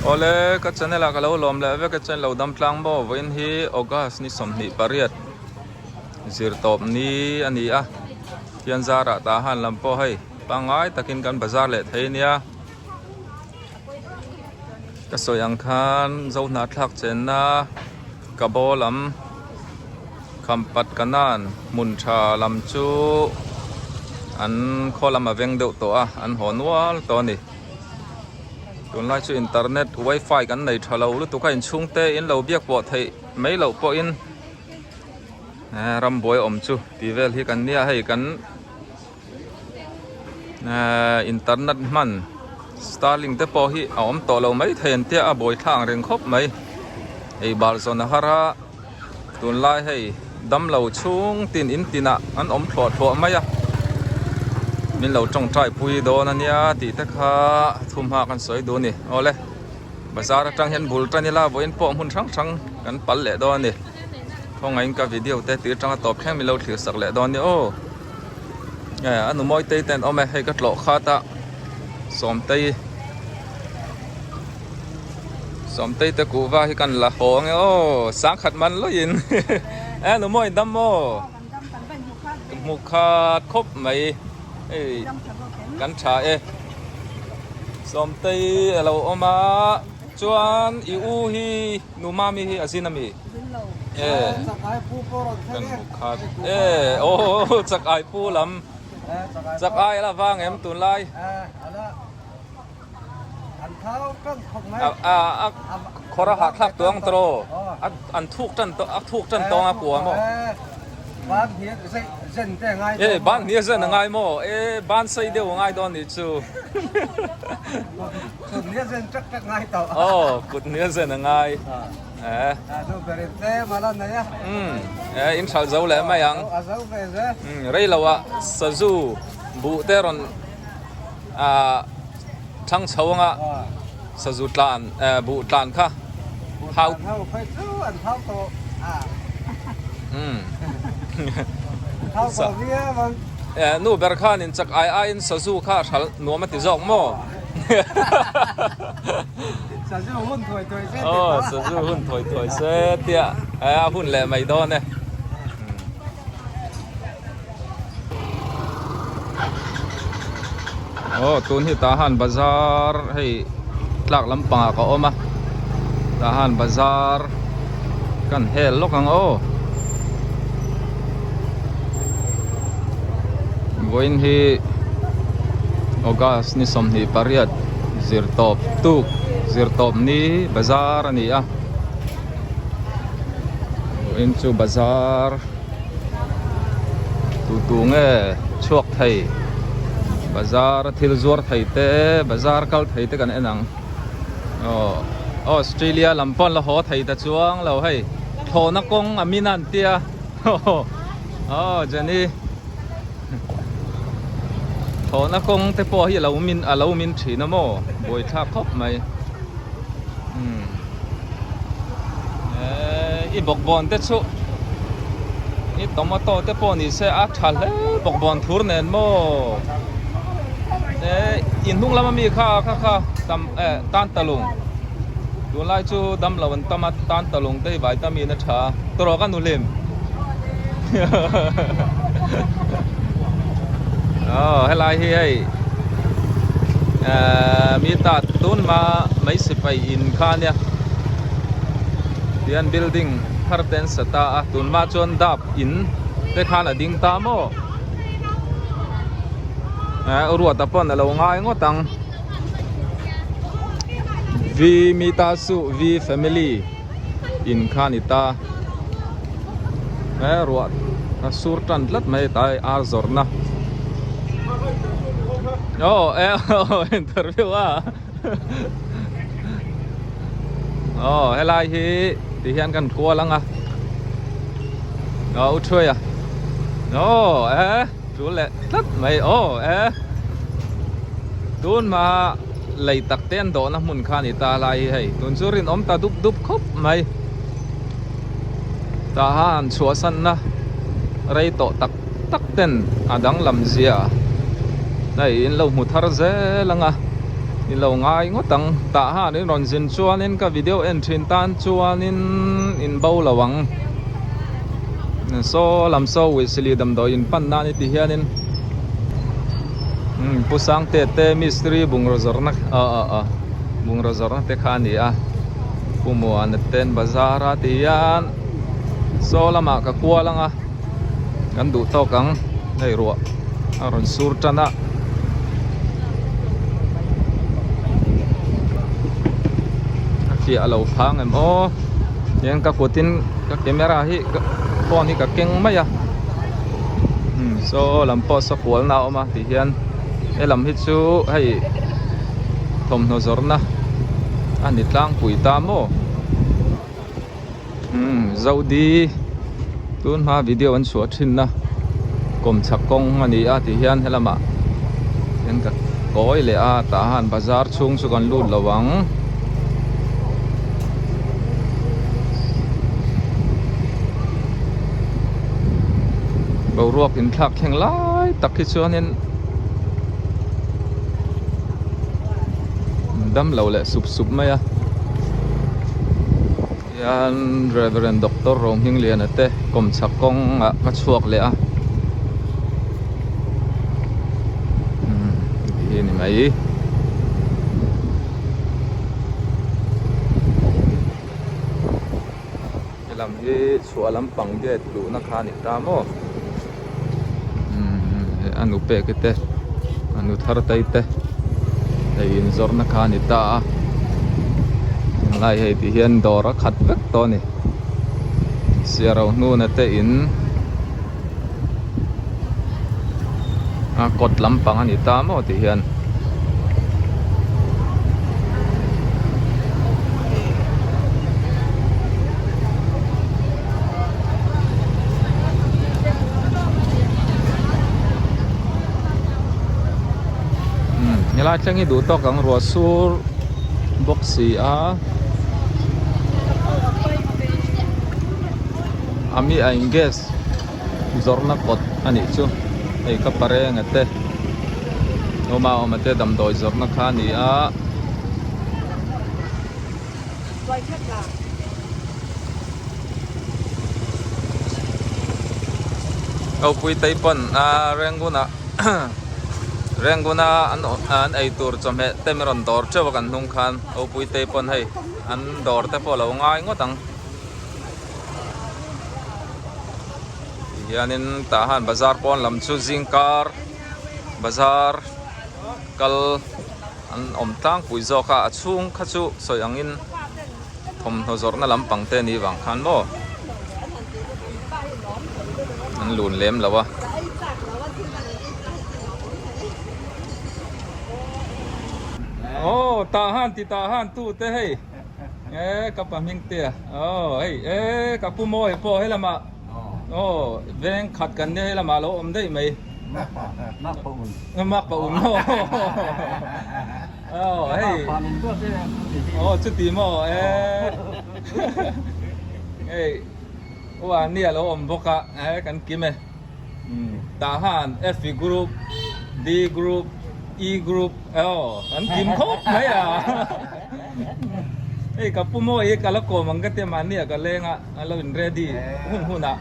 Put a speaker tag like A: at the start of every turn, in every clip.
A: Awle ka channel ah ka lo lawm leh vek e chuan lo dam tlang maw vawiin hi August ni 28 zir tawp ni a ni a thian zarah tah han lam pawh hei pangngai takin kan bazar leh thei ania ka sawi ang khan Zohnahthlak chenna ka baw lam Khampat Kanan hmun tha lam chu an khaw lam a veng deuh tawh a an haw nual tawh a ni. Tunlai chu internet wifi kan nei tha lo lutuk a inchhung te in lo biak pawh theih mai loh pawhin eh rambuai awm chu tih vel hi kan nia hei kan eh internet hman starlink te pawh hi a awm tawh lo mai thei an tia a buaithlak ang reng khawp mai ei bal zawn a har a Tunlai hei damlo chhung tin in tinah an awm thluah thluah mai a, min lo tawngtai pui dawn a nia tih te kha thumhma kan sawi duh a ni. Awle bazar atang hian bul tan ila vawiin pawh hmun hrang hrang kan pal leh dawn a ni. Khawngaihin ka video te tir tanga tawp thleng min lo thlir sak leh dawn a ni aw. A nu mawi tei te an awm e, hei ka tlawh khat a Sawmtei. Sawmtei te kuhva hi kan la haw ange aw sangkhat man lawih in e nu mawi dam maw ka hmu khat khawp mai hei kan tha e Sawmtei a lo awm a chuan i u hi nu mami hi a zin ami e kan hmu khat e aw chak ai pu lam chak ai a la vang em tunlai. A khawr a hahthlak tawh ang tawh an thuk tan tawh a thuk tan tawng a kua maw e ban hnih a zen a ngai maw e ban sei deuh a ngai dawn nih chu aw kut hnih a zen a ngai e e in hralh zo leh mai ang rei lo ah sazu buh te rawn ah Thlang chho anga sazu tlan buh tlan kha hau Nu ber khanin chak ai aiin sazu kha a hral nuam a ti zawk maw?
B: Sazu hun thuai thuai se
A: Aw sazu hun thuai thuai se tia a hun leh mai dawn e. Aw tun hi tah han bazar hei tlak lampangah ka awm a tah han bazar kan hel lawk ang aw vawiin hi August ni 28 zirtawp tuk zirtawp ni bazar a ni a vawiin chu bazar. Tu tu nge chhuak thei bazar a thil zuar thei te bazar kal thei te kan en ang aw Australia lam pawh an la haw thei ta chuang lo hei thlawhna kawng a min a an tia aw Jenny thlawhna kawng te pawh hi a lo min a lo min thin a maw buaithlak khawp mai umm. Eee i bawkbawn te chu i tomato te pawh ni se a tha hle bawkbawn thur nen maw eee in hnung lama mi kha kha kha tam eh tan talung tunlai chu damlo an tam a tan talung te hi vitamin a tha a tawrh ka nu hlim aw helai hi hei eee mi ta tun hma mai sipai in kha ania tihian building thar te an sa ta a tun hma chuan dap in te khan a ding ta maw eh ruata pawn a lo ngai ngawt ang v mi ta suh v family in kha a ni ta he ruah a sur tan tlat mai tlai ar zawrhna aw e interview a aw helai hi ti hian kan kual ang a aw u thuai a aw e tul leh tlat mai aw e tun hma lei tak te an dawhna hmun kha a ni ta lai hi hei tun chu rinawm ta dup dup khawp mai tah han chhuahsanna rei tawh tak tak ten a danglam zia hei in lo hmu thar zel ang a. I lo ngai ngawt ang. Tah han in rawn zin chuanin ka video en thin tan chuanin in bo lo ang. Saw lam saw Wesley damdawi in pan nan i ti hianin umm Pu Sangte te mistri bungraw zawrhna ah ah ah bungraw zawrhna te kha a ni a. Pu Muana ten bazar a ti hian saw lamah ka kual ang a kan duh tawk ang hei ruah a rawn sur tan a. A fiah lo phang em aw hian ka kutin ka camera hi phone hi ka keng mai a umm saw lam pawh saw kualna a awm a ti hian helam hi chu hei thawmhnaw zawrhna a ni tlangpui ta maw umm zodi tun hma video an chhuah thinna kawmchhak kawng a ni a ti hian helamah hian ka kawi leh a tah han bazar chhung chu kan lut lo ang. Boruak inthlak thleng lai tak hi chuanin damlo leh sup sup mai a hian Reverend Doctor Rohmingliana te kawmchhak kawngah ka chhuak leh a umm hi ni mai. Helam hi chhuah lampang gate luhna kha a ni ta maw umm a nu pek te a nu thar tai te hei inzawrhna kha a ni ta a tunlai hei ti hian dawr a khat vek tawh a ni siarau hnuna te in a kawt lampang a ni ta maw ti hian. Helai thleng hi duh tawk ang ruah sur bawk si a ami a in gas zawrhna kawt a nih chu hei ka parenga te awma awma te damdawi zawrhna kha a ni a. Ropui tei pawn a Rangoon ah Rangoon a an ei tur chawhmeh te min rawn dawr teuh a kan hnung khan Ropui tei pawn hei an dawr te pawh a lo ngai ngawt ang. Tihianin tah han bazar pawn lam chu zingkar bazar kal an awm tlangpui zawk a a chhung kha chu sawi angin thawmhnaw zawrhna lampang te ni vang khan maw an lun lem lo a. Aw tah han ti tah han tu te hei. E ka pa hming te a aw hei e ka pu mawi pawh he lamah aw veng khat kan nia he lamah a lo awm daih mai mak pa un mak pa un aw hei aw chuti maw e hei ua nia lo awm bawk a e kan kim e tah han F group D group E group aw an kim khawp mai a. Hei ka pu maw hi ka la kawm ang ka ti a mahni ah ka leng a a lo in ready hun hun ah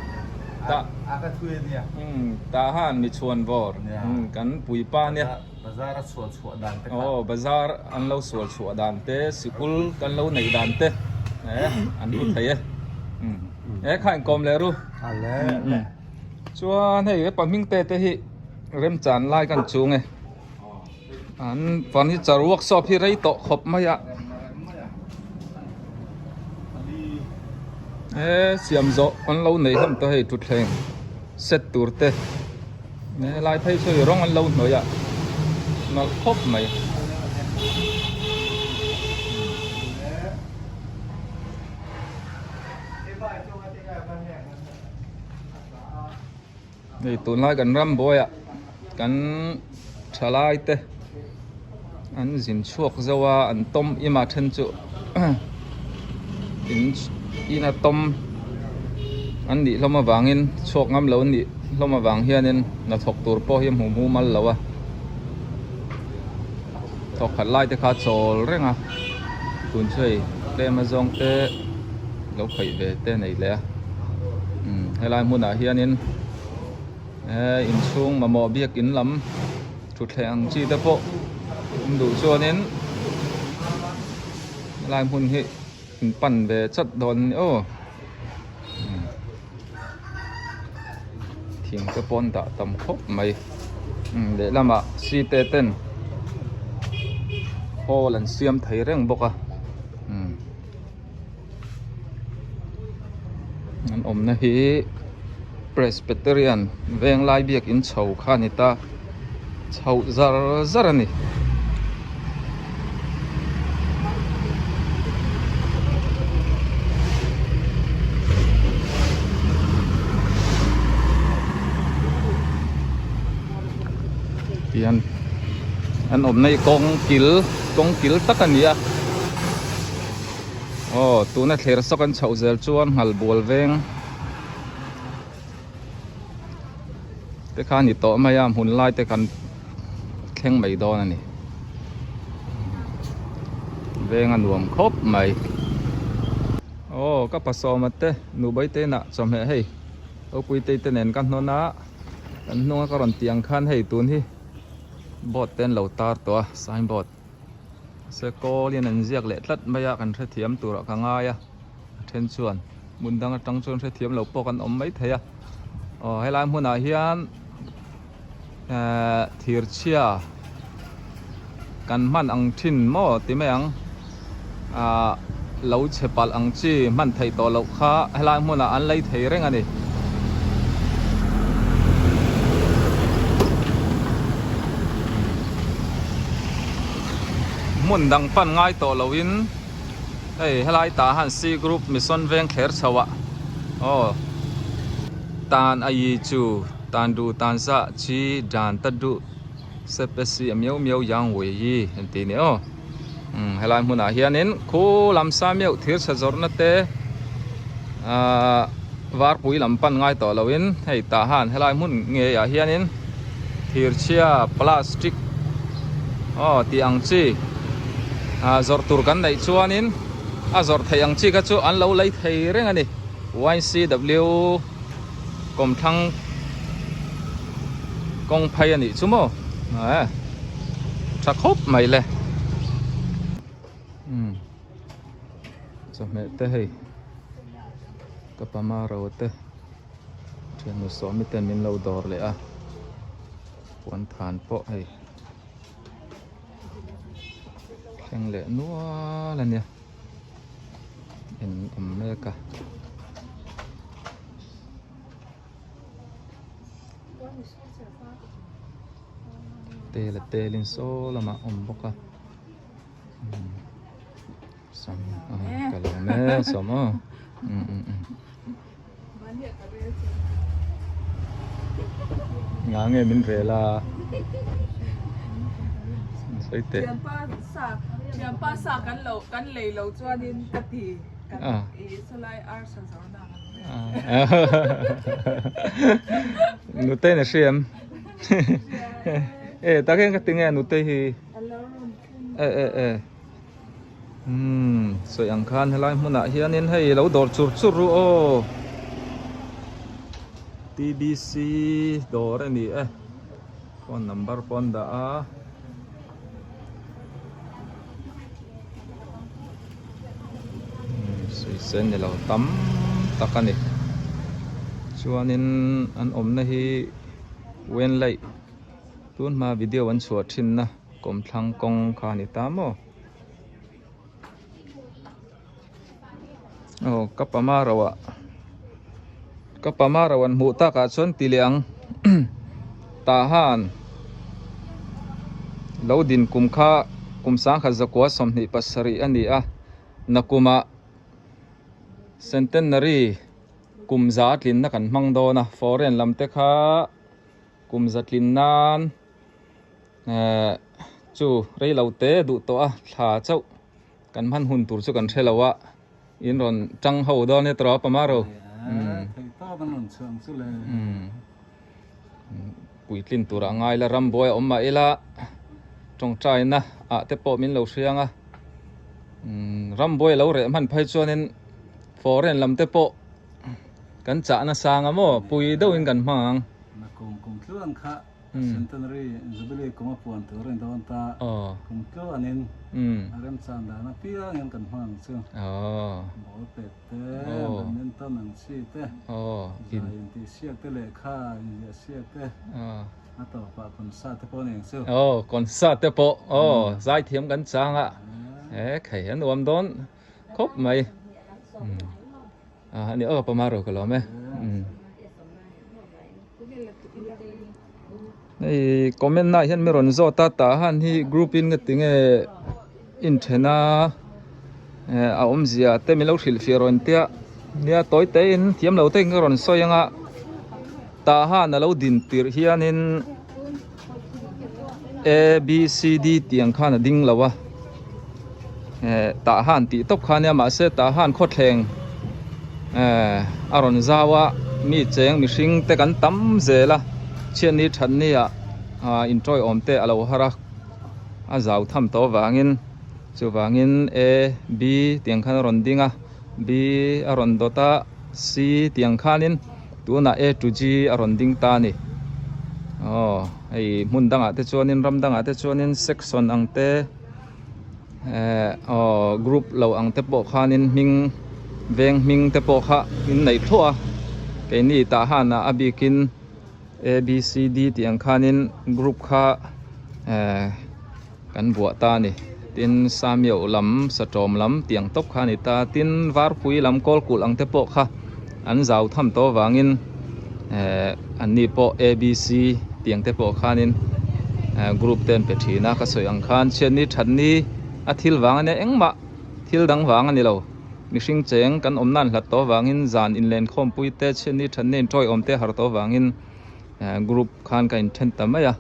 A: tah
B: a ka thui ania
A: umm tah han mi chhuan vawr umm kan puipa ania
B: bazar a sual chhuah dan te kha
A: aw bazar an lo sual chhuah dan te sikul kan lo neih dan te eh an hmu thei e umm he kha in kawm leh ru
B: a le
A: chuan hei hepa hming te te hi remchan lai kan chung e. An furniture workshop hi rei tawh khawp mai a he siam zawh an lo nei hlawm tawh hei thutthleng set tur te helai phei saw hi rawng an lo hnawih a nalh khawp mai. Hei tunlai kan ram buaiah kan thalai te an zin chhuak zo a an tawm ima then chu in ina tawm an nih hlawm avangin chhuak ngam lo an nih hlawm avang hianin hnathawk tur pawh hi a hmuh hmuh mal lo a. Thawk khat lai te kha chawl reng a tun chu hei tlem a zawng te lo khawih ve te nei leh a umm helai hmunah hianin eh inchhung mamawh biakin lam thutthleng ang chi te pawh awm duh chuanin helai hmun hi in pan ve chat dawn a ni aw thing te pawh an dah tam khawp mai lehlamah site ten hall an siam thei reng bawk a an awmna hi Presbyterian Venglai biakin chho kha a ni ta chhoh zar zar a ni. Tihian an awmna hi kawng kil kawng kil tak a ni a aw tuna thler sawk an chhoh zel chuan nghal bual veng. Te kha a ni tawh mai a hmun lai te kan thleng mai dawn a ni veng a nuam khawp mai aw ka pasawma te nubai te inah chawhmeh hei ropui te te nen ka hnawn a kan hnunga ka rawn tih ang khan hei tun hi board te an lo tar tawh a signboard se kawl hian an ziak leh tlat mai a kan hrethiam turah ka ngai a. A then chuan hmun dang atang chuan hrethiam lo pawh kan awm mai thei a aw helai hmunah hian ehh thir chhia kan hman ang thin maw ti mai ang ahh lo chhe palh ang chi hman theih tawh loh kha helai hmunah an lei thei reng a ni. Hmun dang pan ngai tawh loin. Hei helai tah han C group mission veng thler chho ah aw tan a yi chu tan du tan za chi dan ta du se pe si a miau miau yang wei yi an tih ni aw umm helai hmunah hianin khu lam sa meuh thir chhe zawrhna te ahh varpui lam pan ngai tawh loin hei tah han helai hmun ngei ah hianin thir chhia plastic aw tih ang chi ah zawrh tur kan neih chuanin a zawrh theih ang chi kha chu an lo lei thei reng a ni ycw kawmthlang kawng phei a nih chu maw eh tha khawp mai le umm chawhmeh te hei ka pama ro te. Thiannu sawmi ten min lo dawr leh a puan than pawh hei thleng leh nual a nia en awm mek a. Tel a telin saw lamah a awm bawk a sam a ka lo mek sawm aw um um. Nga nge min rel a sawi teh.
C: Thianpa sa thianpa sa kan lo kan lei lo chuanin ka ti kan i sawlai arsa zawrhna kan
A: Nutei na hriam e tak hian ka ti nge nutei hi e e e. Umm sawi ang khan helai hmunah hianin hei lo dawr chur chur ru aw T_B_C dawr a ni e phone number pawh an dah a umm sawi sen ni lo tam tak a ni chuanin an awmna hi Wenlai tun hma video an chhuah thinna. Kawmthlang kawng kha a ni ta maw? Aw ka pama ro ah ka pama ro an hmuh takah chuan ti leh ang tah han lo din kum kha kum sangkhat zakua 27 a ni a nakumah centenary kum za tlinna kan hmang dawn a foreign lam te kha kum za tlin nan. Ehh chu rei lo te duh tawh a thla chauh kan hman hun tur chu kan hre lo a in rawn tang ho dawn e tawrh a pama ro umm puitlin tur a ngai la rambuai a awm mah ila. Tawngtaina ah te pawh min lo hriang a, rambuai lo reh hman phei chuanin foreign lam te pawh kan chah nasa ang a maw pui deuhin kan hmang ang.
B: Nakum kum tluang kha Centenary Jubilee kum a puan tur a ni dawn ta, kum tluanin a remchan dan apiangin kan hmang ang chu. Ball pet te, badminton ang chi te, zai intihsiak te, lehkha inziahsiak te. A tawpah concert te pawh a ni ang chu.
A: Aw concert te pawh aw zaithiam kan chang a he khei a nuam dawn khawp mai a ni aw pama ro ka lawm e hei comment na hian mi rawn zawt a tah han hi group in ka ti nge inthen a a awmzia te min lo hrilh fiah rawn tia nia tawi te in thiam lo te in ka rawn sawi ang a. Tah han a lo din tirh hianin A B C D tih ang khan a ding lo a eh tah han tih tawp kha ania mahse tah han khawthleng eh a rawn zau a mi cheng mihring te kan tam zel a chhiatni thatni ah ah intawiawm te a lo har a a zau tham tawh avangin chuvangin A B tih ang khan a rawn ding a B a rawn dawt a C tih ang khanin. Tunah A to G a rawn ding ta a ni. Aw hei hmun dangah te chuanin ram dangah te chuanin section ang te eh aw group lo ang te pawh khanin hming veng hming te pawh kha in neih thluah a keini tah hanah a bikin A B C D tih ang khanin group kha eh kan buah ta a ni. Tin Samiau lam Satawm lam tih ang tawp kha a ni ta. Tin Varpui lam Kawlkulh ang te pawh kha an zau tham tawh avangin eh an ni pawh ABC tih ang te pawh khanin eh group te an pe thin a. Ka sawi ang khan chhiatni thatni a thil vang a nia engmah thil dang vang a ni lo. Mihring cheng kan awmna an hlat tawh avangin zan inlenkhawmpui te chhiatni thatni intawiawm te har tawh avangin Group khan ka inthen ta mai a,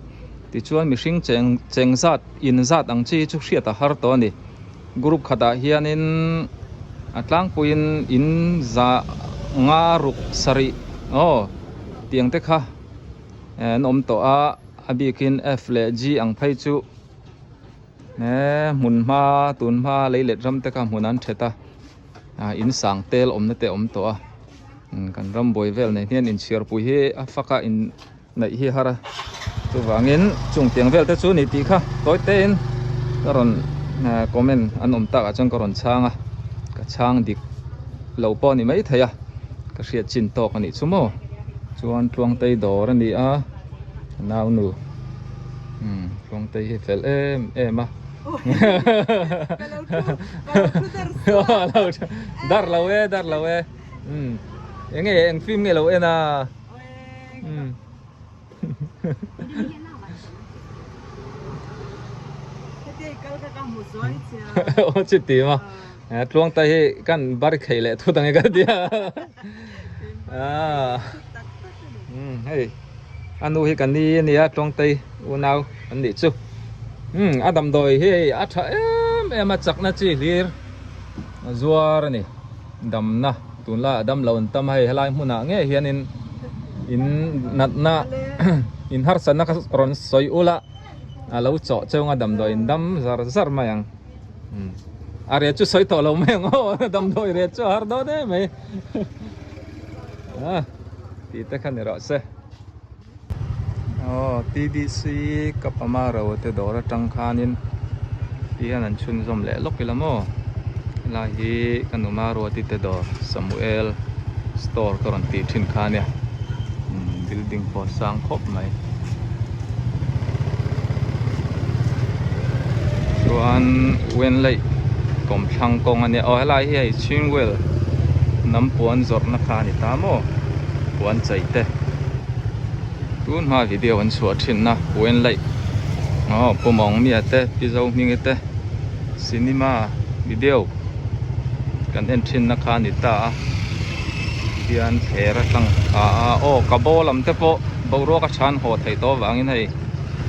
A: tichuan mihring cheng cheng zat in zat ang chi hi chu hriat a har tawh a ni. Group khatah hianin a tlangpuiin in za nga ruk sarih aw tiang te kha an awm tawh a, a bikin F leh G ang phei chu he hmun hma tun hma lei let ram te kha hmun an thet a. ah in sang tel awmna te a awm tawh a kan ram buai vel nen hian inchhiarpui hi a fak a in neih hi a har a chuvangin chung tiang vel te chu ni tih kha tawi te in ka rawn ah comment an awm tak ah chuan ka rawn chhang a ka chhang dik lo pawh a ni maithei a ka hriat chin tawk a nih chu maw chuan tluangtei dawr a ni a naunu umm tluangtei hi fel em em a. Dar lo e dar lo e um enge eng film nge lo en a um aw chi ti ma tluang ta hi kan bar khei leh thut ang e ka tia a um hei A nu hi ka ni a nia Tawngtei unau an nih chu. Umm a damdawi hi hei a tha em em a chakna chi hlir a zuar a ni. Damna tunlai a damlo an tam a hei helai hmunah ngei hianin in natna in harsatna kha rawn sawi ula a lo chawh cheu ang a damdawi in dam zar zar mai ang. Umm a reh chu sawi tawh lo mai ang aw damdawi reh chu a har dawn em mai. Tih te kha ni rawh se. Aw TDC Kapama ro te dawr atang khanin ti hian an chhunzawm leh lawk ila maw helai hi ka numa ruati te dawr Samuel store ka rawn tih thin kha ania building pawh a sang khawp mai chuan Wenlei kawmthlang kawng ania aw helai hi hei Chingwell hnam puan zawrhna kha a ni ta maw puan chei te tun hma video an chhuah thin na puan laih aw pu mawngmia te pi zohmingi te cinema video kan en thin na kha a ni ta a hian thler atang a a aw ka bo lam te pawh boruak a than haw theih tawh avangin hei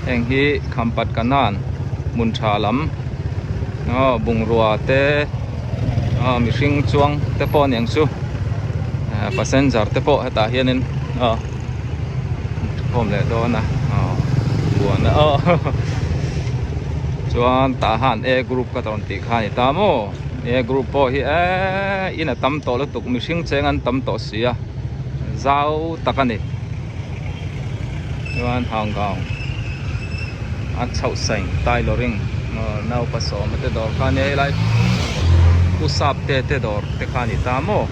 A: heng hi khampat kanan hmun tha lam aw bungrua te aw mihring chuang te pawh aniang chu passenger te pawh hetah hianin aw khawm leh dawn a aw buan a aw. Chuan tah han A group ka rawn tih kha a ni ta maw? A group pawh hi eee in a tam tawh lutuk mihring cheng an tam tawh si a zau tak a ni. Chuan hangang a chhoh sain tailoring naupa sawma te dawr kha a nia helai pu sap te te dawr te kha a ni ta maw?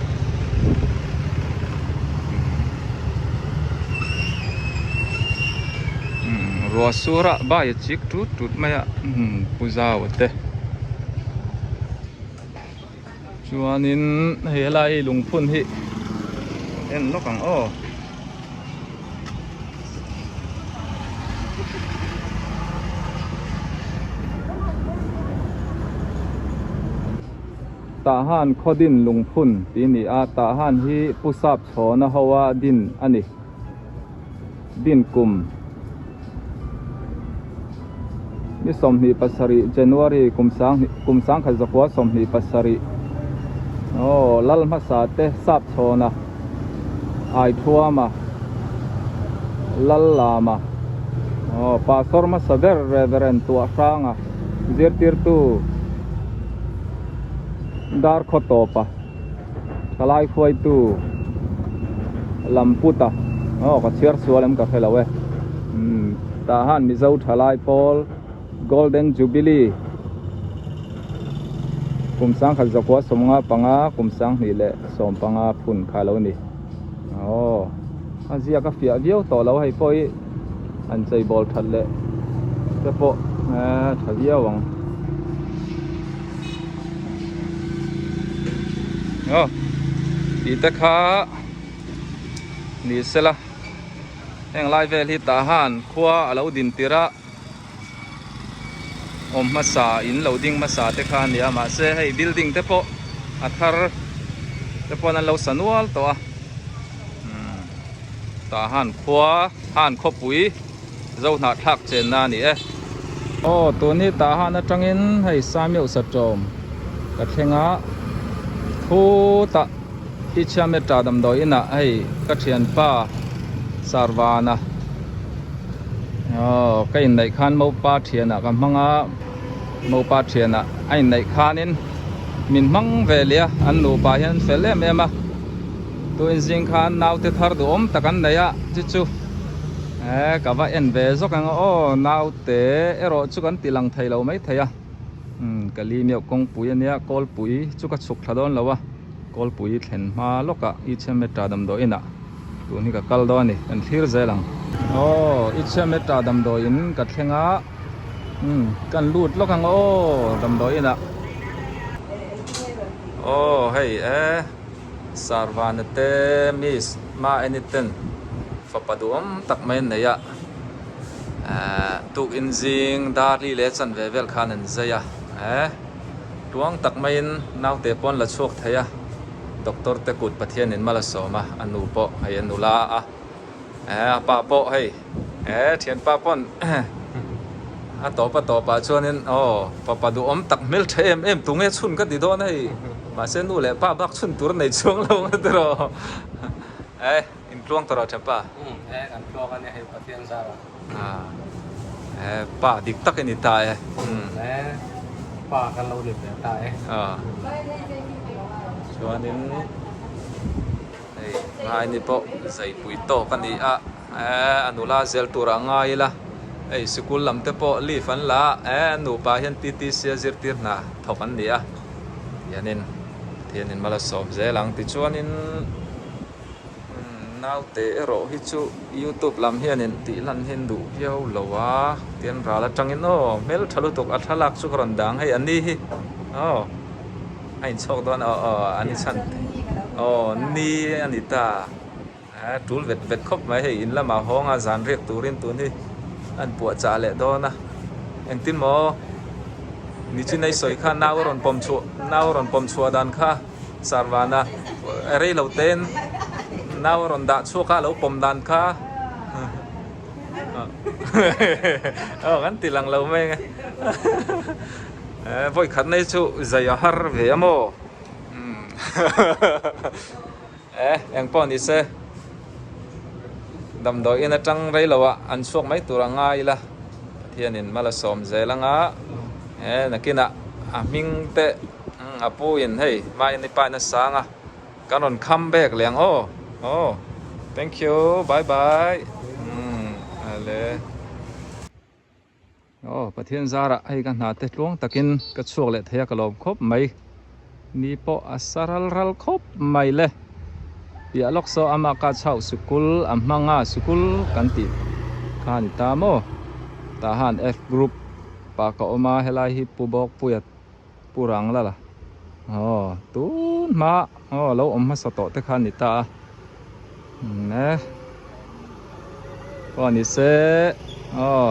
A: Ruah sur a bai a chik tut tut mai a pu zau a te chuanin hei helai lungphun hi en lawk ang aw. Tahan khawdin lungphun tih a ni a Tahan hi Pu Sap Chhawna hoa din a ni. Din kum ni 27 January kum sang kum sangkhat zakua 27 aw lal hmasa te Sap Chhawna Aithuama Lallama aw Pastor hmasa ber Reverend Tuahhranga zirtirtu Darkhaw tawpa thalai hruaitu Lamputa aw ka chhiar sual em ka hre lo e umm tah han Mizo thalai pawl Golden Jubilee kum sangkhat zakua 55 kum 20 leh 15 phun kha a lo ni aw a ziak a fiah viau tawh lo hei pawh hi an chei bawl that leh te pawh eee tha viau ang. Aw tih te kha ni sela heng lai vel hi tah han khua a lo din tir a awm hmasa in lo ding hmasa te kha a ni a mahse hei building te pawh a thar te pawh an lo sa nual tawh a umm tah han khua han khawpui Zohnahthlak chenna a ni e. Aw tun hi tah han atangin hei Samiuh Satawm ka thleng a khutah Ichhiameta damdawi inah hei ka thianpa Sarvana aw ka inneih khan Mopa thianah ka hmang a Mopa thianah a inneih khanin min hmang ve leh a an nupa hian fel em em a tuin zing khan naute thar duhawm tak an nei a chu chu. Eh ka va en ve zawk ang aw naute erawh chu kan ti lang thei lo mai thei a umm ka li meuh kawngpui ania kawlpui chu ka chhuk thla dawn lo a kawlpui thlen hma lawkah Ichhemeta damdawi inah tun hi ka kal dawn a ni kan thlir zel ang. Aw Ichhemeta damdawi in ka thleng a umm kan lut lawk ang aw damdawi inah aw hei eh. Sarvana te miss ma eniten fapa duhawm tak mai an nei a ehh tukin zing darli leh chanve vel khan an zai a eh tuang tak maiin naute pawh an la chhuak thei a doctor te kut Pathianin mal a sawm a a nu pawh hei a nula a eh a pa pawh hei eh thianpa pawn a tawp a tawpah chuanin aw fapa duhawm tak hmel tha em em tunge chhun ka ti dawn a hei mahse nu leh pa bak chhun tur a nei chuang lo ang tiraw eh intluang tawh rawh thianpa
B: eh kan tluang a nia hei Pathian zara
A: eh pa dik tak i ni ta e
B: eh pa kan lo ni ve ta e
A: chuanin Hei ngaini pawh zaipui tawk a ni a eh a nula zel turah ngai ila hei sikul lam te pawh leave an la a eh an nupa hian TTC a zirtir hna thawk an ni a tihianin Pathianin mal a sawm zel ang tichuanin naute erawh hi chu youtube lam hianin tih lan hian duh viau lo a tian ral atangin aw hmeltha lutuk a thlalak chu ka rawn dang hei a ni hi aw. A inchhawk dawn aw aw a ni chhan aw ni a ni ta a tul vet vet khawp mai hei in lamah hawng a zan riak turin tun hi an puahchah leh dawn a engtin maw nichin a i sawi kha nau a rawn pawm chhuah nau a rawn pawm chhuah dan kha sarvana rei lo ten nau a rawn dah chhuak a a lo pawm dan kha aw kan ti lang lo mai ang e. Eh vawi khat nei chu zai a har ve a maw umm eh eng pawh ni se damdawi in atang rei lo ah an chhuak mai tur a ngai ila Pathianin mal a sawm zel anga. E nakinah a hming te a pu in hei hmain i pain a sang a kan rawn come back leh ang aw aw thank you bye bye umm ale aw Pathian zarah hei ka hna te tluang takin ka chhuak leh thei a ka lawm khawp mai ni pawh a sa ral ral khawp mai le piah lawk saw amah ka chauh sikul a hmang a sikul kan tih kha a ni ta maw tah han F group pa ka awm a helai hi pu bawk puia pu rang la la aw tun hma aw lo awm hmasa tawh te kha a ni ta a e aw ni se aw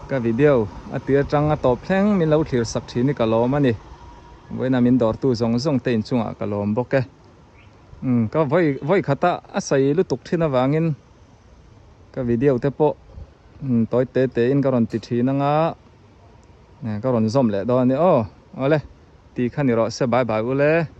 A: ka video a tir atang a tawp thleng min lo thlir sak thin hi ka lawm a ni vawiin a min dawr tu zawng zawng te inchungah ka lawm bawk e umm ka vawi vawi khata a sawi lutuk thin avangin ka video te pawh tawi te te in ka rawn ti thin anga ka rawn zawm leh dawn a ni aw awle tih kha ni rawh se bye bye ule.